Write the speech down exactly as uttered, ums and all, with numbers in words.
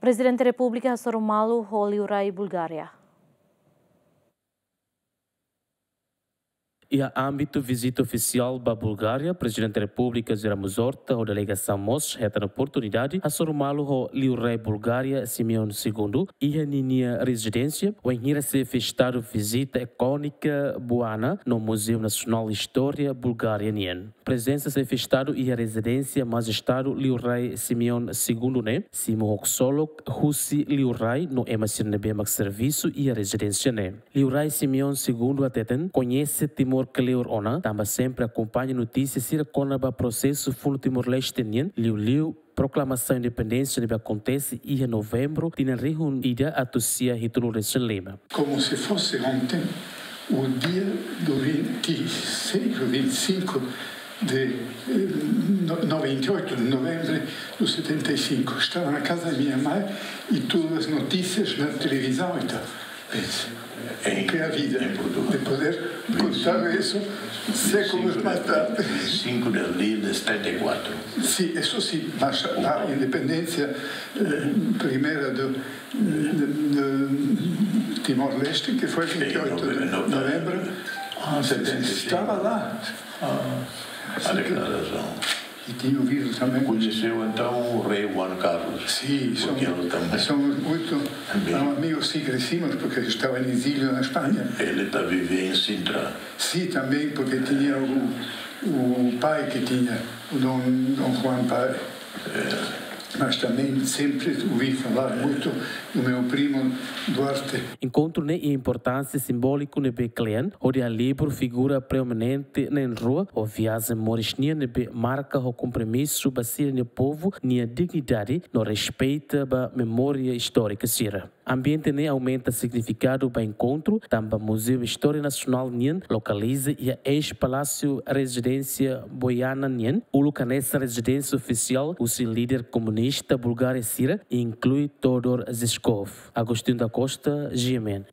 Prezidente Repúblika hasoru malu ho liurai Bulgária. Iha ámbitu vizita ofisiál ba Bulgária, Prezidente Repúblika José Ramos Horta ho delegasaun mós hetan oportunidade hasoru malu ho liurai Bulgária Simeone Segundu iha ninia rezidénsia, wainhira Xefe Estadu vizita ikónika Boana no Muzeu Nasionál Istória Bulgária nian. Prezensa Xefe Estadu iha rezidénsia Majestadu Liurai Simeone Segundu ne'e simu haksolok husi liurai no ema sira ne'ebé mak servisu iha rezidénsia ne'e. Liurai Simeone Segundu hateten koñese Timor kleur ona, tanba sempre akompaña notísia sira kona-ba prosesu funu Timor-Leste nian, liuliu proklamasaun independénsia ne'ebé akontese iha Novembru tinan rihun ida atus sia hitunulu resin lima. Como se fosse ontem, o dia do vinte e seis ou vinte e cinco de, eh, no-, noventa e oito, de novembro de setenta e cinco. Estava na casa da minha mãe e todas as notícias na televisão e tal. Pense, o que é a vida, de poder contar isso séculos mais tarde. Vinte e cinco de abril de setenta e quatro. Sim, isso sim, mas a independência, eh, primeira do, de, de Timor-Leste, que foi vinte e oito de novembro, ah, setenta e cinco. Estava lá. Ah, a declaração. E tinha ouvido também. Conheceu então o rei Juan Carlos. Sim, porque somos, ele também, somos muito, também, amigos, sim, crescimos, porque estava em exílio na Espanha. Ele está viver em Sintra. Sim, também, porque tinha o, o pai que tinha, o Dom, Dom Juan Pai. É. Mas também sempre ouvi falar muito do meu primo Duarte. Enkontru ne'e iha importánsia simbóliku ne'ebé kle'an, hodi halibur figura preeminente na'in-rua ho viajen moris nian ne'ebé marka ho kompromisu ba sira-nia povu nia dignidade no respeita ba memória istórika sira. Ambiente ne'e aumenta signifikadu ba enkontru, tanba Muzeu Istória Nasionál nian lokaliza iha eis-Palásiu Rezidénsia Boana nian, uluk hanesan rezidénsia ofisiál husi líder komunista Bulgária sira, inklui Todor Zhivkov. Agostinho da Costa, G M N.